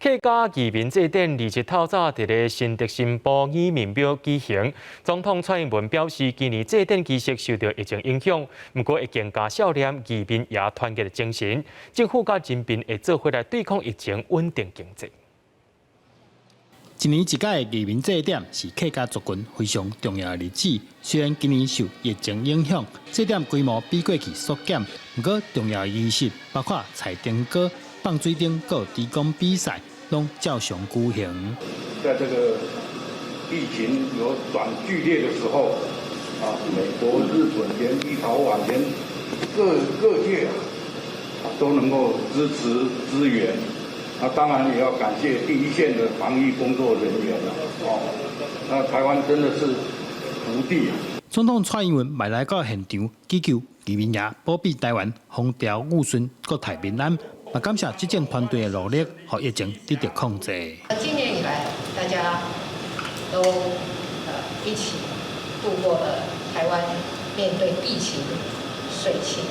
客家義民祭典2日透早佇咧新竹新埔義民廟舉行。總統蔡英文表示，今年祭典儀式受到疫情影響，毋過會更加數念義民爺團結的精神。政府佮人民會做伙來對抗疫情，穩定經濟。一年一屆的義民祭典是客家族群非常重要的日子。雖然今年受疫情影響，祭典規模比過去縮減，毋過重要儀式包括踩燈歌、放水燈、閣豬公比賽，攏照常舉行。在這個疫情有轉劇烈的時候，啊，美國、日本連立陶宛連各各界啊，都能夠支持支援。那當然也要感謝第一線的防疫工作人員啦。哦，那台灣真的是福地啊！總統蔡英文嘛來到現場，祈求義民爺保庇台灣風調雨順、國泰民安，嘛感謝執政團隊的努力，予疫情得到控制。今年以來，大家都一起度過了台灣面對疫情、水情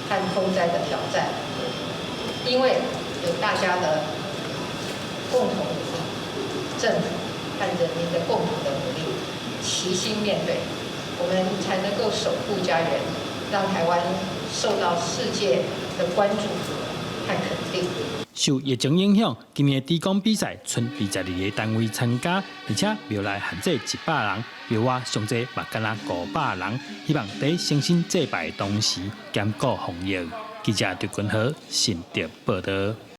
和風災的挑戰，因為有大家的共同努力，政府和人民的共同的努力，齊心面對，我們才能夠守護家園，讓台灣受到世界的關注和肯定。受疫情影響，今年的豬公比賽賰22個單位參加，而且廟內限制100人，廟外上濟嘛干焦500人。希望佇誠心祭拜的同時，兼顧防疫。記者劉君和新竹報導。